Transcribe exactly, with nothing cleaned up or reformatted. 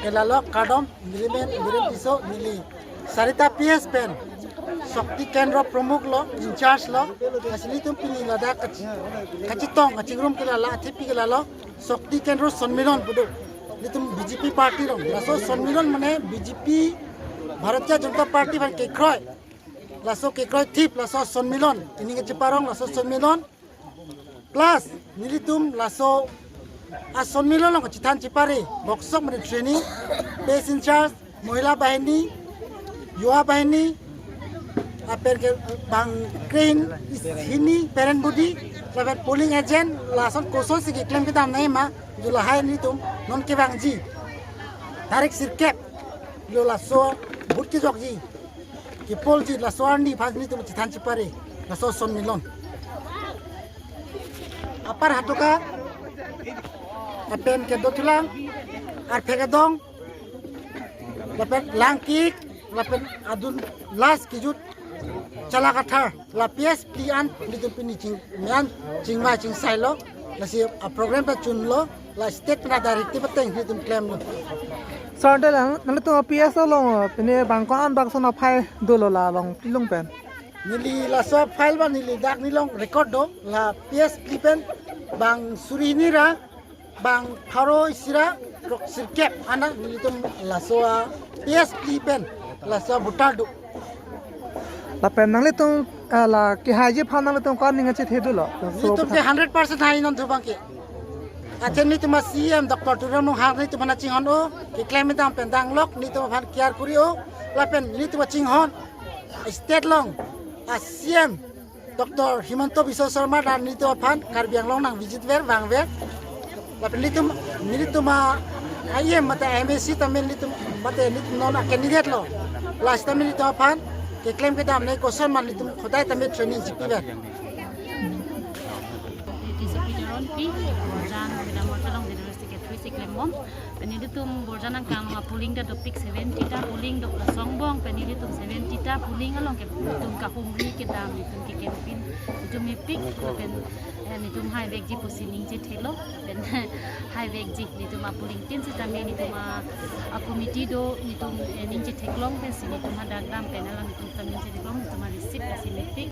Kelalo kardom, neli men Biren Tisso, neli Sarita P S pen Shakti Kendra Pramukh lo, in charge lo. Lasi nelitum pini ladak kachi-, kachetong, kachingrum ke lalo, athepi ke lalo Shakti Kendra Sonmilon pu do. Nelitum B J P party lo. Laso Sonmilon mane B J P, Bharatiya Janata Party aphan kekroi. Laso kekroi thip, laso Sonmilon. Pini kacheparong laso Sonmilon. Plus, nelitum laso a-Sonmilon along kachethan chepare, boksok mane training, base in charge, Mohila Bahini, Yuva Bahini, lapen ke bang krehini, parent body, lapen polling agent, lason kosonsi keklem kedam nangji ma, jo lahai nelitum non kevangji. Tarik sirkep, lo laso booth kejokji, kepolji, laso arni aphan nelitum chethan chepare, laso Sonmilon. Apar Hatoka, lapen ke Dothulang, Arphek Adong, lapen Langkik, lapen adun last kejut Chalakathar, la P S phli an nelitum pini ching, men chingvai chingsai lo, lasi a-program ta chunlo, la state pen a-directive ateng nelitum klemlo. Sir, de lang, nanglitum P S along, pini bang ko-an bangson aphai dolo la along, ilung pen? Neli laso file ba neli dak nelong record do, la P S phli pen bang suri hini ra, bang pharo isi ra, throk sirkep ana nelitum laso a-P S phli pen laso a-voter do. Lapen nanglitum, eh, la kehaiji aphan nanglitum ko-an ning kachethe dolo? Laso nelitum ke hundred percent hai non thu abang ke. Athe nelitum a-C E M Doctor Tuliram Ronghang nelitum aphan chinghon-o, keklem kedam pen danglok nelitum aphan kiar kuri-o, lapen nelitum chinghon state along a-C E M Doctor Himanta Biswa Sarma ta nelitum aphan Karbi Anglong nang visit ver, vangver. Lapen nelitum, nelitum a-M A C tame nelitum, mate nelitum non a-candidate lo. Lasi tame nelitum aphan keklem kedam nangji koson ma nelitum khodai tame training chipi ver. Tisso Pi Jaron Pi, Borjan Mahila Morcha along General Secretary si klembom. Pen nelitum Borjan angkang along a-polling ta dopik seventy ta polling do, laso angbong pen nelitum seventy ta polling along ke nelitum kahumri kedam, nelitum ke campaign nelitum mepik, pen, eh, nelitum haivekji pusi ning chethelo, pen haivekji nelitum a-polling tin sitame nelitum a, a-committee do nelitum, eh, ning chetheklong pensi nelitum hadak dam pen alang nelitum ta ning chetheklong, nelitum a-receipt si mepik.